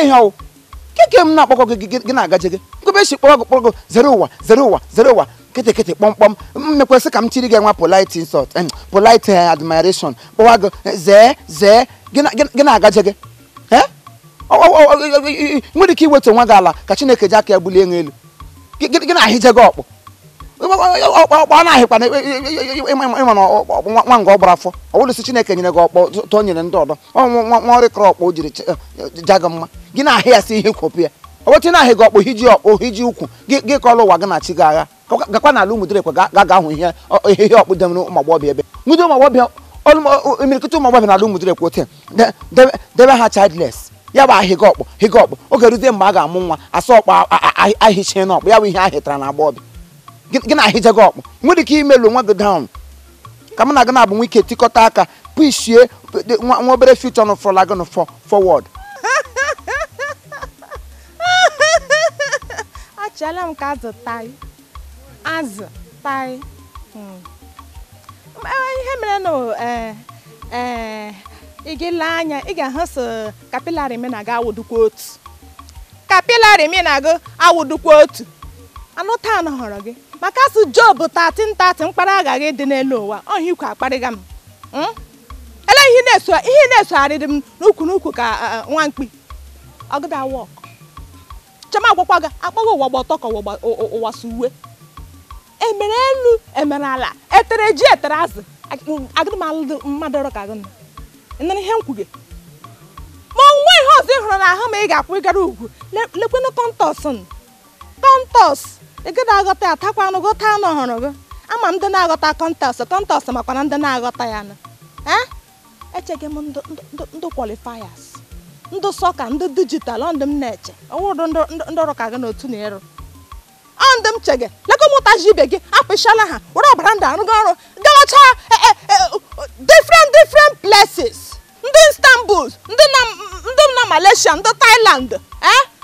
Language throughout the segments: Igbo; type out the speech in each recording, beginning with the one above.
Ele ihe ọwụ keke m na-akpọkọ gị gị na-agaje gị nkebe si kpọrọ gị kpọrọ gị zere ụwa zere ụwa zere ụwa kịtị kịtị kpọmkpọm mmekwesị ka m tiri gị nwa polite insult, polite admiration kpọwa gị zee zee gị na-agaje gị. Nwere ike iwetu onwe gị ala ka Chineke ji aka ya bulie elu gị na-ahịje gị ọkpụ ọkpọ a na-ahịkwa ịma na nwa nga ọ gbara afọ ọ wụlụsị Chineke nyere gị ọkpọ tụọ nyere ndị ọdọ nwa ọrịkọrọ ọkpọ o jiri ja gị mma gị na-ahị ya sị ihe kwopụ ya ọwọtị na-ahị gị ọkpọ hiji ọkpọ hiji ukwu gị kọrọ ụwa gị na chi gị agha gakwa n'ala Ụmụdịrekwe ga ga ahụ ihe ihe ọkpụ demere ụmụ agbọghọbịa ebe nwude ụmụ agbọghọbịa imirikiti ụmụ agbọghọbịa n'ala Ụmụdịrekwe ote debe ha childless ya bụ ahịga ọkpọ hịga ọkpọ oge ruzie mgbe a ga-amụ nwa asa ọkpọ ahịchie n'ọkpọ ya bụ ihe ahịtara na agbọghọbịa gị na-ahịje gị ọkpọ nwere ike imelu nwa gị down ka mụ na gị na-abụ nwa ike tikọta aka pishie nwa obere future nụ fọla gị nụ forward. Achala m ka azụ tai azụ tai ihe mere na ị ga-ele anya ị ga-ahụ sọ kapịlarị m na-aga awụdukwa otu kapịlarị m na-aga awụdukwa otu anụ taa họrọ gị maka asụ Job 13:30 mkpara agaghị dị n'elu ụwa ọhịa ikwu akparịga m ele ihe na-esogharịrị m n'ukwu n'ukwu ka nwa mkpi ọgụda wọk chema agwakwa gị akpọghị ụwa gba ọtọ ka ụwa si uwe emere elu emere ala etere ji etere azụ agụdị m alụ mmadụ ọrụ ka gị nọ ihe m kwuge ma onwe ihe ọzọ ị hụrụ n'ahụ ma ị ga-akwụ ịgara ugwu lekwenụ kọntọs kọntọs ị gaghị aghọta ya takwa anụ ghọta anụ ọhụrụ gị ama ndị na-aghọta kọntọs kọntọs makwa na ndị na-aghọta ya nụ echeghị m ndị qualifiers ndị sọka ndị dijitalụ ndị m na-eche ọwụrụ ndị ọrụ ka gị n'otu na ịrụ ọ ndị m chege lekọ mụtaji ibe gị apịchala ha were ọbara ndị arụgo ọrụ gawacha different different places ndị Istanbul ndị na Malaysia ndị Thailand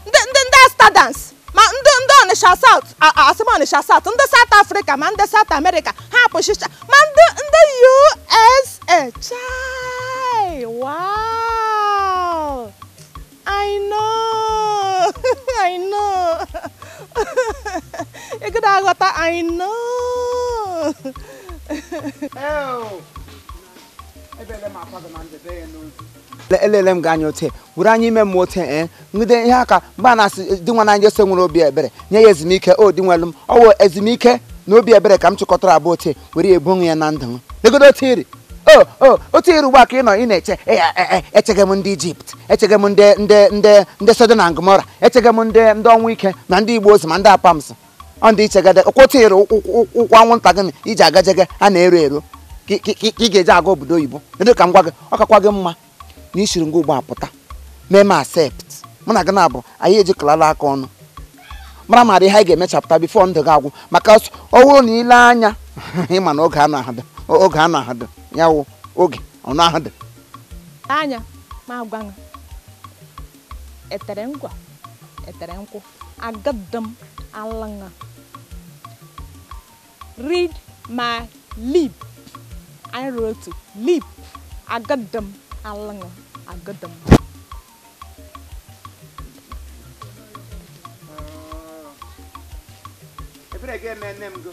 ndị Amsterdam ma ndị Onitsha South asị m Onitsha South ndị South Africa ma ndị South America ha apụchicha ma ndị USA chai wow I know I know ị gada aghọta I know. Elele m ga anya ote were anya ime mmụọ ote nwude ihe aka mgbe a na-asị di nwa na ose nwere obi ebere nye ya ezumike o di nwelu m ọwụ ezumike na obi ebere ka m chịkọtara abụọ ote were ebonwe ya na ndụ m legodo ote iri o ote iri ugbu a ka ị nọ ị na-eche echege m ndị Ijipt echege m ndị Sodom and Gomora echege m ndị ọnwụ ike na ndị Igbo ozi ma ndị apams ọ ndị ichegede ọkwa ote iri ụkwụ anwụnta gị iji agajege a na-ero ero ka ị ga-eji aga obodo oyibo edo ka m gwa gị ọ kakwa gị mma na isiri ngwa ugbo apụta mee m accept mụ na gị na-abụ anyị ejikọlala aka ọnụ mara mara ihe anyị ga-emechapụta bifo ndụ gị agwụ maka ọ bụrụ na ile anya ịma na oge anụ ahụdụ ya wụ oge ọnụ ahụdụ anya ma agwa etere ngwa etere nkwụ agadam alanga read my lip I wrote lip agadam alanga agadam. Ebere ga eme nne m go.